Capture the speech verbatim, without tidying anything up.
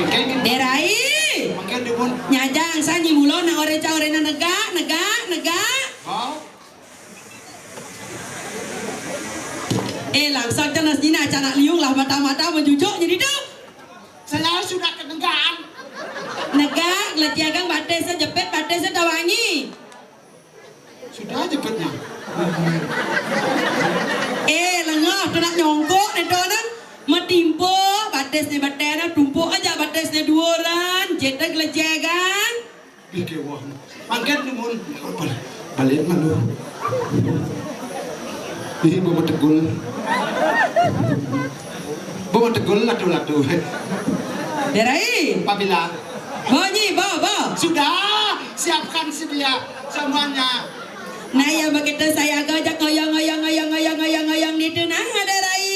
Dek Rai. Mangkin dipun. Nyajang sanyi mula nak oreca orena negak, negak, negak. Oh. Eh, langsung canas nina canak liung lah mata-mata menjujuk jadi tu. Saya sudah kenegaan. Negak, leciagang batisnya jepit, batisnya tawangi. Sudah jepitnya. Eh, lengah tu nak nyongkok ni tu nak. Metimpo, batis ni batis nak tumpuk aja batis ni dua orang. Cetak leciagang. Ih, kewah. Mangkin numun. Bal-, balik malu. Ih, bawa tegul. Bawa tegul latu-latu. Dek Rai. Apabila. Bo nyi, bo, bo. Sudah, siapkan sedia semuanya. Nah, yang begitu saya ajak ngoyong, ngoyong, ngoyong, ngoyong, ngoyong, ngoyong di tu nah, Dek Rai.